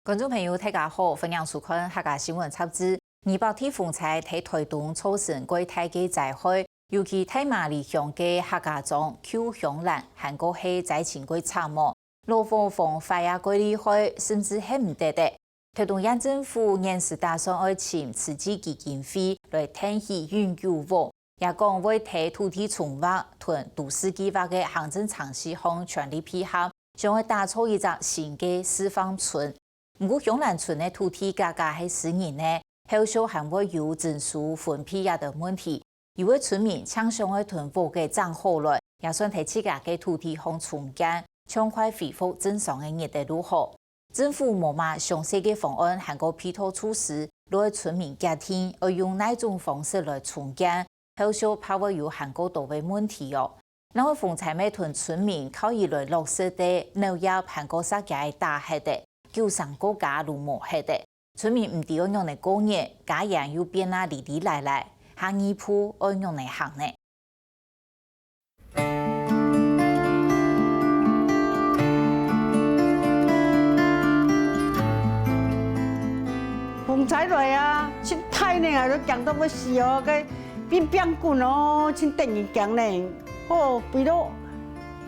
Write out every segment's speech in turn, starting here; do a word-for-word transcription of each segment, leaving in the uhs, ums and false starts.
觀眾朋友，大家好，歡迎收看客家新聞雜誌。二八地風災在臺東造成過大个災害，尤其大馬里鄉个客家庄舊香蘭還過係災情過慘無，老火房壞啊過厲害，甚至歇毋得个。臺東縣政府原時打算愛尋慈濟基金會來跈起永久屋，也講會在土地重劃同都市計畫个行政程序項全力配合，想愛打造一隻新个示範村。 毋過香蘭村个土地價格係私人个，後續還會有徵收分配這兜問題。有个村民淨想愛同屋仔整好來，也算在自家个土地項重建，暢快恢復正常个日仔就好。政府無麼詳細个方案，還過配套措施，就愛村民決定愛用哪種方式來重建，後續怕會有還過多个問題哦。 另外風災乜同村民靠佢來落實个農業還過設計打忒个，九成過加就無忒个。村民毋知愛仰仔過日，家園又變啊離離拉拉，下二步愛仰仔行呢？ 風災來啊，盡大呢啊，都驚到欲死哦，該冰冰滾哦，盡得人驚呢。哦，比如，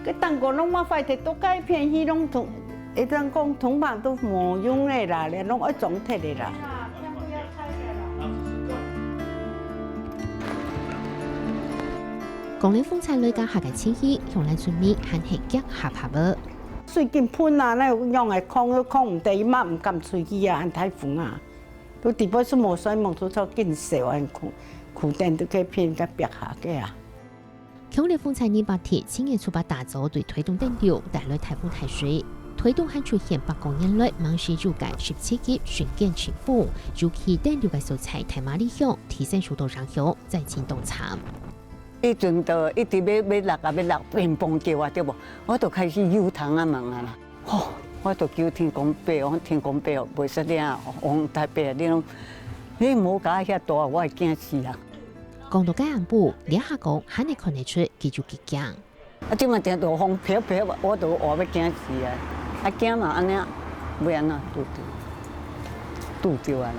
該蛋糕攏嘛壞忒，都該片去攏通，會當講通盤都無用个啦，連攏愛裝忒个啦。講到風災來个下个情形，香蘭村民還係遽下拍仔。 水緊噴啊，哪有用个，囥都囥毋得，伊嘛毋敢出去啊，恁大風啊。都底背出無睡夢，都超緊笑，恁苦，苦等都去騙个壁下个啊。強烈風災二八地，今年初八打早對臺東登陸帶來大風大水，臺東還出現百過年來吂試有个十七級瞬間強風，尤其登陸个所在大馬里鄉，地勢受到影響，災情當慘。 一陣就一直欲，欲落啊，欲落，乒乓叫啊，對無？我就開始搝窗仔門啊啦。吼，我就求天公伯，我講天公伯哦，袂使恁樣，王大伯，你攏，你莫共我遐大，我會驚死啊！講到該暗晡，這下講還係看得出佢就極驚。啊，這馬定著風飄飄，我都活欲驚死啊！啊，驚嘛，按呢，欲按怎拄著？拄著啊！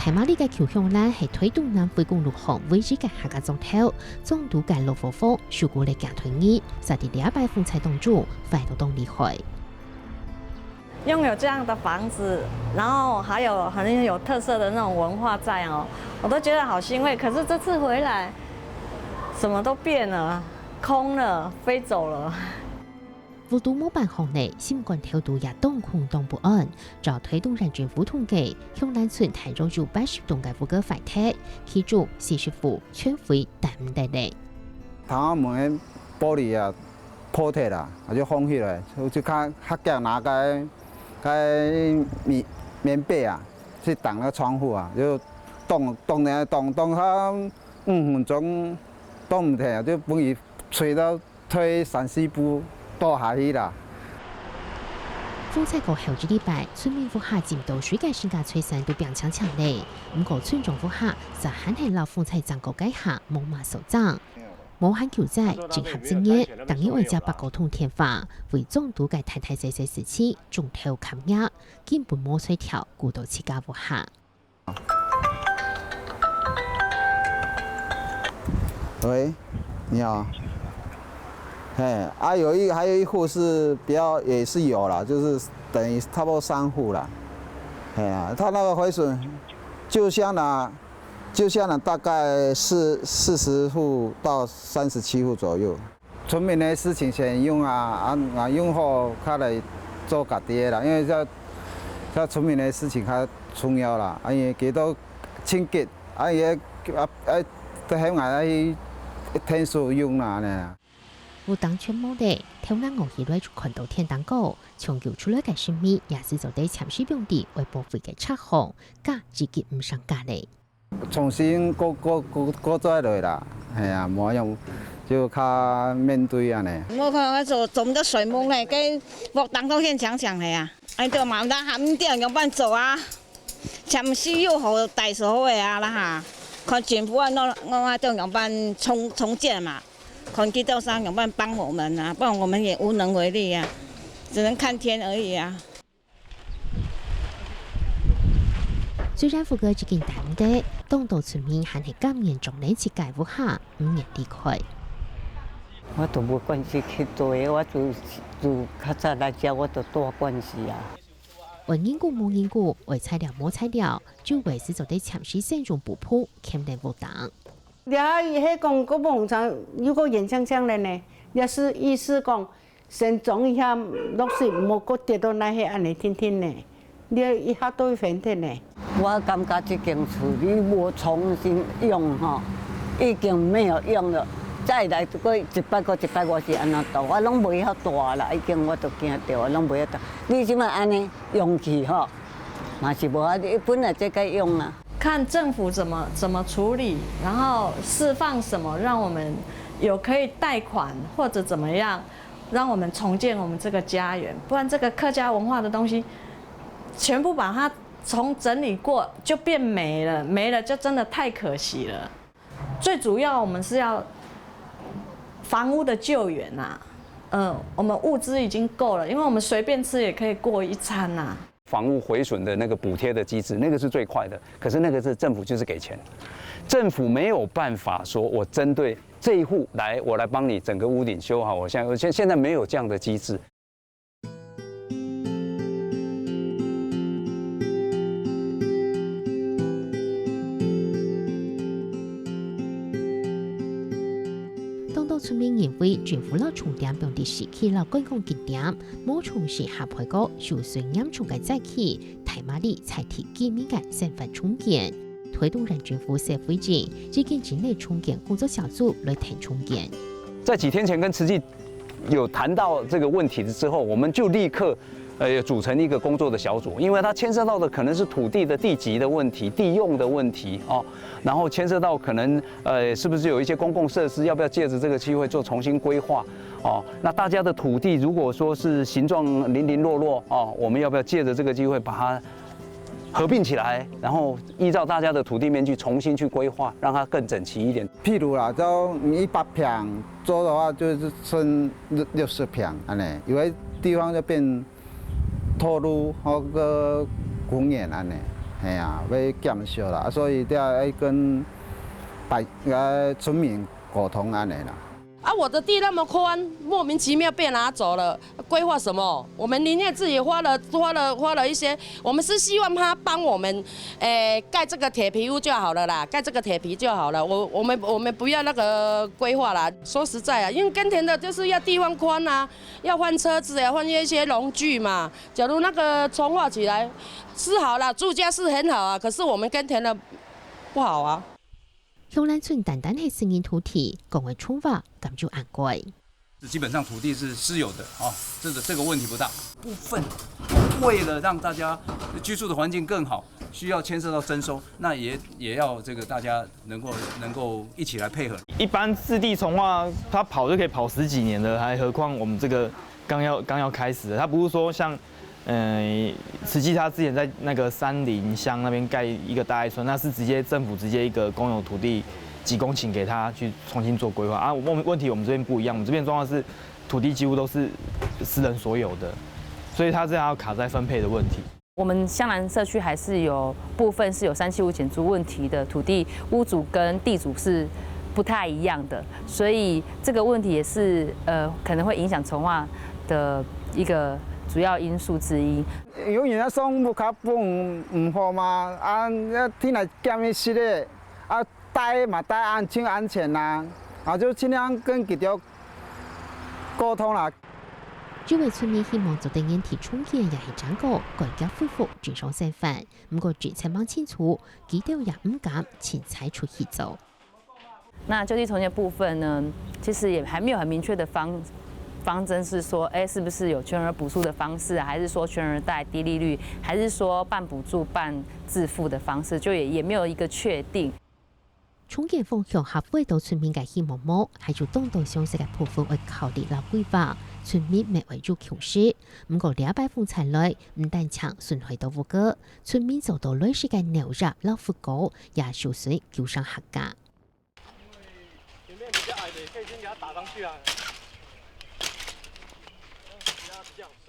大馬里个舊香蘭係臺東南迴公路項唯一个客家庄頭，庄肚个老伙房，樹孤來行台語，煞在這擺風災當中，壞到當厲害。擁有這樣的房子，然後還有很有特色的那種文化在哦，我都覺得好欣慰。可是這次回來，什麼都變了，空了，飛走了。 屋肚無半項呢，心肝頭肚也當空當不安。照臺東縣政府統計，香蘭村大約有八十棟个屋个壞忒，其中四十戶全毀，帶毋得了。窗仔門个玻璃啊，破忒啦，啊就封起來，就較較遽拿該該棉棉被啊，去擋那窗戶啊，就擋擋等擋擋，差五分鐘擋毋忒啊，就分佢吹到 退三四步倒下去啦。風災過後一禮拜，村民屋下浸到水个新家厝山都變青青咧。毋過村莊屋下，煞還係摎風災爭過該下無麼所爭。無閒求災，正合職業，逐日愛接百過通電話，為莊肚个大大細細事情，從頭崁尾，根本無睡著，顧到自家屋下。 喂，你好。嘿，啊，有一，還有一戶是比較，也是有啦，就是等於差不多三戶啦。哎呀，他那個毀損，舊香蘭，舊香蘭大概是四十戶到三十七戶左右。 村民个事情先用啊，啊，啊用好，較來做家己个啦，因為這，這村民个事情較重要啦，啊，因為佢都清潔，啊，也，啊，啊，都喊𠊎去𢯭手用啦，恁樣啊。屋頂全無咧，頭那昂起來就看到天頂高，搶救出來个性命也係做得暫時放在愛保護个車項，架已經毋成架咧。 重新過，過，過，過再來啦。係啊，無用，就較面對恁樣。我看我做，做毋得睡目呢，該屋頂都陷強強个啊。哎，對嘛，毋知還毋知仰般做啊。暫時有好大手个啊啦哈，看政府啊，我，我，我都仰般重，重建嘛。 看佢兜儕仰般幫我們啊，不然我們也無能為力啊。只能看天而已啊。雖然屋个已經單个，當多村民還係甘願將恁細个屋下毋願離開。我都無慣勢去做，我就就較早來遮，我都蹛慣勢啊。愛人顧無人顧，愛材料無材料，就會使做得暫時先用布鋪，欠等屋頂。這係講个農場，如果遠香香个呢，也是意思講， 先種一下，落水，莫過跌到那些恁呢定定呢，你一下都會翻天呢。我感覺這間厝你無重新用吼，已經沒有用了，再來過一百個、一百五十按怎蹛，我攏袂曉蹛啦，已經我都驚著，我攏袂曉蹛。你這馬恁呢用去吼，嘛是無法度，本來這个用啊。看政府怎麼怎麼處理，然後釋放什麼，讓我們有可以貸款或者怎麼樣， 讓我們重建我們這個家園，不然這個客家文化的東西，全部把它從整理過就變沒了，沒了就真的太可惜了。最主要我們是要房屋的救援啊，嗯，我們物資已經夠了，因為我們隨便吃也可以過一餐啊。 房屋毁損的那個補貼的機制，那個是最快的，可是那個是政府就是給錢，政府沒有辦法說我針對這一戶來，我來幫你整個屋頂修好。我現在現現在沒有這樣的機制。當多村民認為政府摎重點放在市區摎觀光景點， 無重視下背个受損嚴重个災區，大馬里在地居民个生活重建。推動縣政府社會局已經成立重建工作小組來談重建。在幾天前跟慈濟有談到這個問題之後，我們就立刻，呃，組成一個工作的小組，因為它牽涉到的可能是土地的地籍的問題、地用的問題哦，然後牽涉到可能，呃，是不是有一些公共設施，要不要藉著這個機會做重新規劃？ 哦，那大家的土地如果說是形狀零零落落，哦，我們要不要藉著這個機會把它合併起來，然後依照大家的土地面積重新去規劃，讓它更整齊一點？譬如啦，就你一百坪做的話，就是剩六六十坪，恁呢，有的地方就變道路或个公園恁呢，係啊，會減少啦，所以這愛跟百呃村民溝通恁呢啦。 啊，我的地那麼寬，莫名其妙被拿走了，規劃什麼？我們林業自己花了花了花了一些，我們是希望他幫我們，誒，蓋這個鐵皮屋就好了啦，蓋這個鐵皮就好了。我我們我們不要那個規劃啦。說實在啊，因為耕田的就是要地方寬啊，要換車子啊，換一些農具嘛。假如那個重劃起來，是好啦，住家是很好啊，可是我們耕田的不好啊。 香蘭村單單係私人土地，講愛重劃，敢就恁貴。基本上土地是私有的，哦，這個這個問題不大。部分為了讓大家居住的環境更好，需要牽涉到徵收，那也也要這個大家能夠能夠一起來配合。一般市地重劃，它跑就可以跑十幾年了，還何況我們這個剛要剛要開始的，它不是說像 呃，慈濟他之前在那個三林鄉那邊蓋一個大愛村，那是直接政府直接一個公有土地幾公頃給他去重新做規劃啊。問問題我們這邊不一樣，我們這邊狀況是土地幾乎都是私人所有的，所以他這樣要卡在分配的問題。我們香蘭社區還是有部分是有三七五減租問題的土地，屋主跟地主是不太一樣的，所以這個問題也是呃可能會影響重劃的一個主要因素之一。 有人啊，送屋較分毋好嘛，啊，啊，天來減一息咧，啊，戴嘛戴安全安全啦，啊，就盡量跟佢兜溝通啦。有个村民希望做得原地重建，也係正過趕緊恢復正常生活。毋過，政策吂清楚，佢兜也毋敢凊採出去做。 那就地重建部分呢，其實也還沒有很明確的方方針，是說，哎，是不是有全額補助的方式啊，還是說全額貸低利率，還是說半補助半自付的方式，就也也沒有一個確定。重建方向合乎到村民个希望無，還有當多詳細个部分愛考慮摎規劃，村民乜愛有共識。毋過這擺風災來，毋單淨損害到屋个，村民遭到類似个鳥入摎屋哥也受損九成客家。 前面比較矮的，可以先給它打上去啊。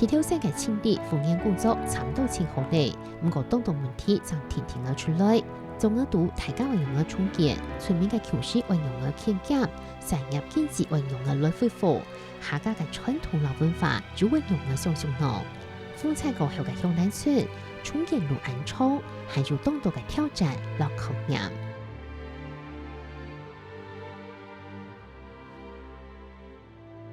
地頭城个清理復原工作差毋多盡好咧，毋過當多問題正定定仔出來。總而言之，大家愛仰仔重建，村民个共識愛仰仔牽絚，產業經濟愛仰仔來恢復，客家个傳統摎文化又會仰仔相續呢？封城過後个香蘭村，重建路恁長，還有當多个挑戰摎考驗。